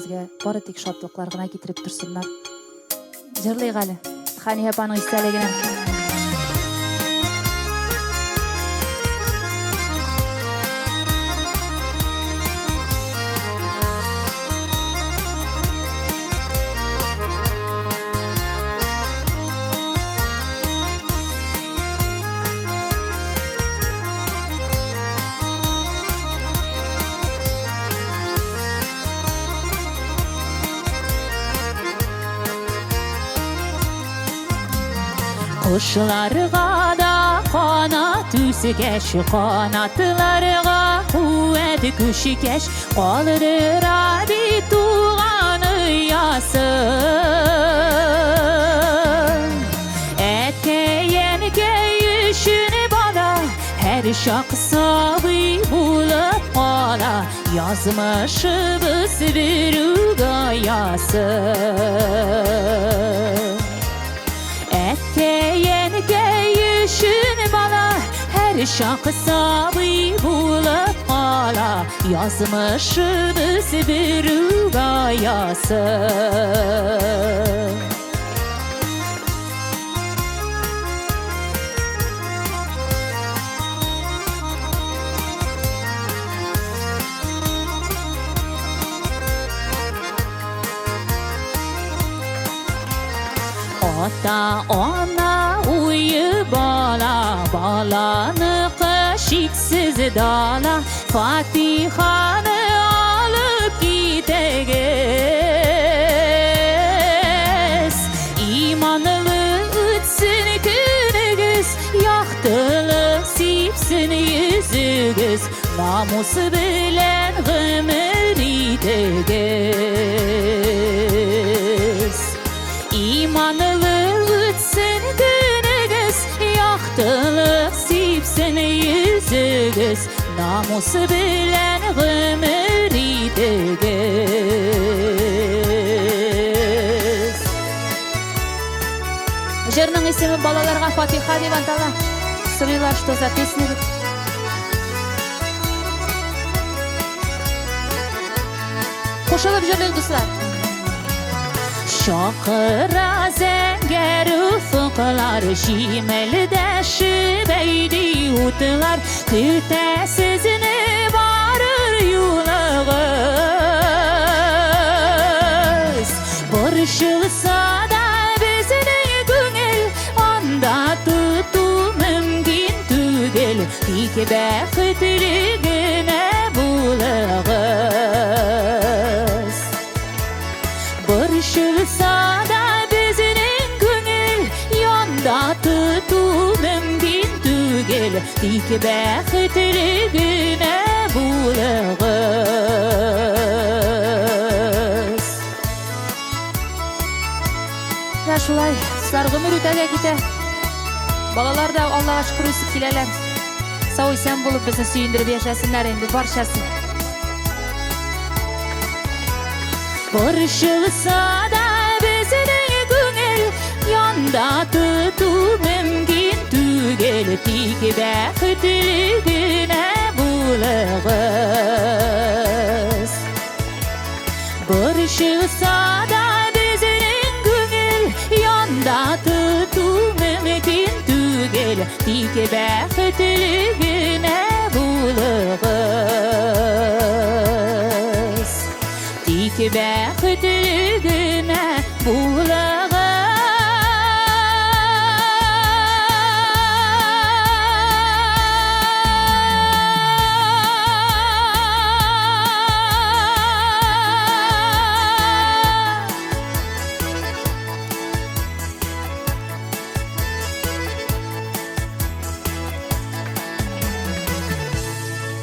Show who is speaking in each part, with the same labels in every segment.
Speaker 1: сезгә бары тик шатлыклар гына китереп торсыннар. Җырлыйк әле. Хәния апаның истәлегенә. Кошларга да канат үскәч, канатларга куәт күчкәч, калдыра бит туган оясын. Әткәй-әнкәй өчен бала һәр чак сабый булып кала, язмышыбыз бер үк аясын. Әткәй-әнкәй өчен бала һәр чак сабый булып кала, язмышыбыз бер үк аясын. Ата ана уе бала, баланыкы шиксез дала, Фатиханы алып китегез. Иманлы үтсен көнегез, яктылык сипсен йөзегез, намус белән гомер итегез. Иманлы үтсен көнегез, яктылык сипсен йөзегез, намус белән гомер итегез. Җырның исеме балаларга Фатиха дип атала. Сорыйлар, что за песня дип. Кушылып җырлыйк, дуслар. Чакыра зәңгәр офыклар, җимелдәшеп әйди утлар, көтә сезне барыр юлыгыз. Борчылса да безнең күңел, анда тоту мөмкин түгел, тик бәхетле генә булыгыз. Борчылса да безнең күңел, янда тоту мөмкин түгел, тик бәхетле генә булыгыз. Менә шулай, дуслар, гомер үтә дә китә. Балалар да Аллага шөкер үсеп киләләр. Сау исән булып безне сөендереп яшәсеннәр инде барчасы. Борчылса да безнең күңел янда тоту мөмкин түгел, тик бәхетле генә булыгыз. Борчылса да безнең күңел янда тоту мөмкин түгел, тик бәхетле генә булыгыз. Тик бәхетле генә булыгыз.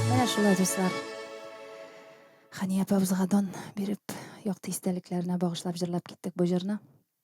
Speaker 1: Менә шулай, дуслар. Хәния апабызга дан биреп, якты истәлекләренә багышлап җырлап киттек бу җырны.